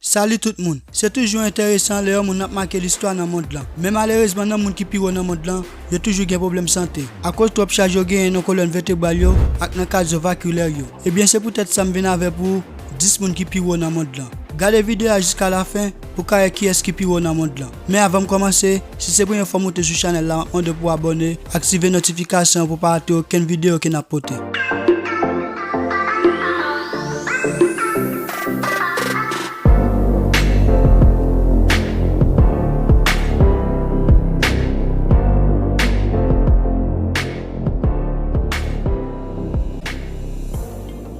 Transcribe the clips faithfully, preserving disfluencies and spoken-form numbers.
Sali tout moun. Se toujou enteresan lè yon moun ap make listwa nan mond lan. Men malerezman, nan moun ki pi wo nan mond lan, yo toujou gen pwoblèm sante. Akoz twòp chaj yo genyen nan kolòn vètebral yo ak nan kaz yo vakilè yo. Ebyen, se poutèt sa m vin avè pou dis moun ki pi wo nan mond lan. Gade videyo a jiska lafen pou w ka wè kiyès ki pi wo nan mond lan. Men avan m kòmanse, si se premye fwa w moute sou chanèl la, m ap mande w pou w abòne, aktive notifikasyon pou w pa rate okenn videyo ke n ap pote.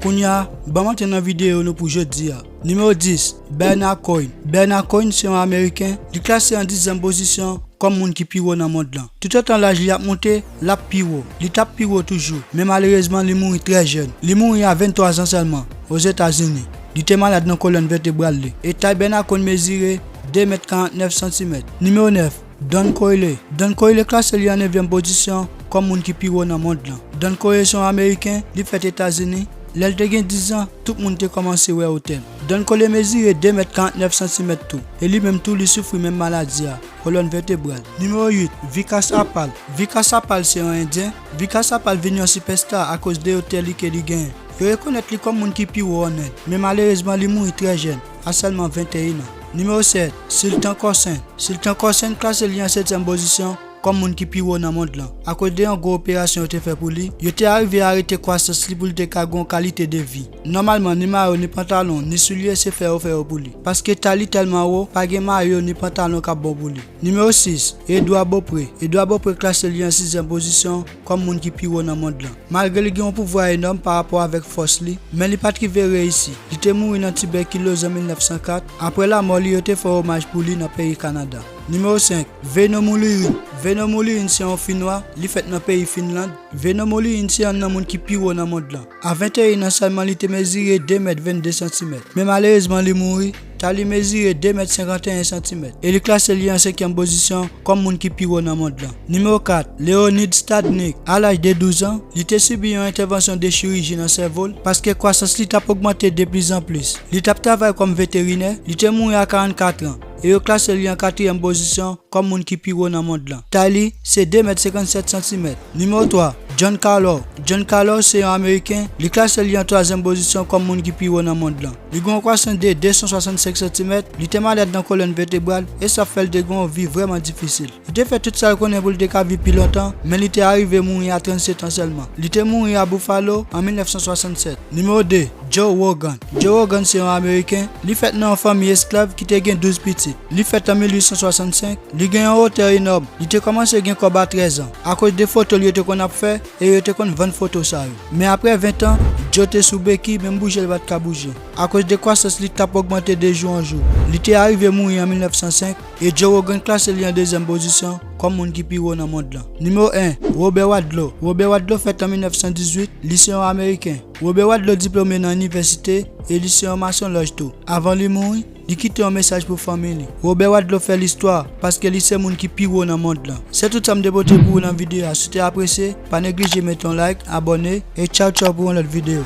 Kounye a, ban m antre nan videyo nou pou jodi a. Nimewo dis, Bernard Cohen. Bernard Cohen se yon Ameriken, li klase an dizyèm pozisyon kòm moun ki pi wo nan mond lan. Toutotan laj li ap moute, l ap pi wo. Li t ap pi wo toujou, men malerezman li mouri trè jèn. Li mouri a venntwa zan sèlman, Ozetazini. Li te malad nan kolòn vètebral li. E tay Bernard Cohen mezire de mèt karantnèf santimèt. Nimewo nèf, Don Corley. Don Corley klase li an nevyèm pozisyon kòm moun ki pi wo nan mond lan. Don Corley se yon Ameriken, li fèt Etazini. Lè l te gen diz an, tout moun te kòmanse wè wotè l. Don Corley mezire de mèt karantnèf santimèt tou, e li menm tou li soufri menm maladi a, kolòn vètebral. Nimewo uit, Vikas Apal. Vikas Apal se yon Endyen. Vikas Apal vin yon sipèsta akoz de wotè li ke li genyen. Yo rekonèt li kòm moun ki pi wo an End, men malerezman li mouri trè jèn, a sèlman venteyen an. Nimewo sèt, Sultan Khosen. Sultan Khosen klase li an setyèm pozisyon kòm moun ki pi wo nan mond lan. Akoz de yon gwo operasyon yo te fè pou li, yo te arive arete kwasans li pou li te ka gen yon kalite de vi. Nòmalman, ni mayo, ni pantalon, ni soulye, se fè yo fè yo pou li. Paske tay li tèlman wo, pa gen mayo ni pantalon k ap bon pou li. Nimewo sis, Edouard Beaupré. Edouard Beaupré klase li an sizyèm pozisyon kòm moun ki pi wo nan mond lan. Malgre li gen yon pouvwa enòm pa rapò avèk fòs li, men li pa t rive reyisi. Li te mouri nan tibèkiloz an mil nèf san kat. Apre lanmò li, yo te fè omaj pou li nan peyi Kanada. Nimewo senk, Veino Moulirin. Veino Moulirin se yon Finwa, li fèt nan peyi Finland. Veino Moulirin se yonn nan moun ki pi wo nan mond lan. A venteyen an sèlman, li te mezire de mèt vennde santimèt. Men malerezman, li mouri, tay li mezire de mèt senkanteyen santimèt. E li klase li an senkyèm pozisyon kòm moun ki pi wo nan mond lan. Nimewo kat, Leonid Stadnik. A laj de douz an, li te sibi yon entèvansyon de chiriji nan sèvo l, paske kwasans li t ap ogmante deplizanplis. Li t ap travay kòm veterinè, li te mouri a karannkat an, e yo klase li an katriyèm pozisyon kòm moun ki pi wo nan mond lan. Tay li se de mèt senkannsèt santimèt. Nimewo twa, John Carlo. John Carlo se yon Ameriken, li klase li an twazyèm pozisyon kòm moun ki pi wo nan mond lan. Li gen yon kwasans de de san swasannsenk santimèt, li te malad nan kolòn vètebral, e sa fè l te gen yon vi vrèman difisil. Li te fè tout sa l konnen pou l te ka viv pi lontan, men li te arive mouri a trannsetan sèlman. Li te mouri a Buffalo an mil nèf san swasannsenk. Nimewo de, Joe Rogan. Joe Rogan se yon Ameriken, li fèt nan yon fanmi esklav ki te gen douz pitit. Li fèt an mil uit san swasannsenk, li gen yon wotè enòm, li te kòmanse gen kòb a trèz an. Akoz de foto l yo te konn ap fè, e yo te konn vann foto sa yo. Men apre ven tan, Joe te sou beki, menm bouje l pa t ka bouje. Akoz de kwasans li t ap ogmante de jou an jou, li te arive mouri an mil nèf san senk, e Joe Rogan klase li an dezyèm pozisyon kòm moun ki pi wo nan mond lan. Nimewo en, Robert Wadlow. Robert Wadlow fèt an mil nèf san dizuit, li se yon Ameriken. Robert Wadlow diplome nan inivèsite, e li se yon mason lòj tou. Avan li mouri, li kite yon mesaj pou fanmi li. Robert Wadlow fè listwa paske li se moun ki pi wo nan mond lan. Se tout sa m te pote pou ou nan videyo a. Si w te apresye, pa neglije mete yon like, abòne, e tchaw tchaw pou yon lòt videyo.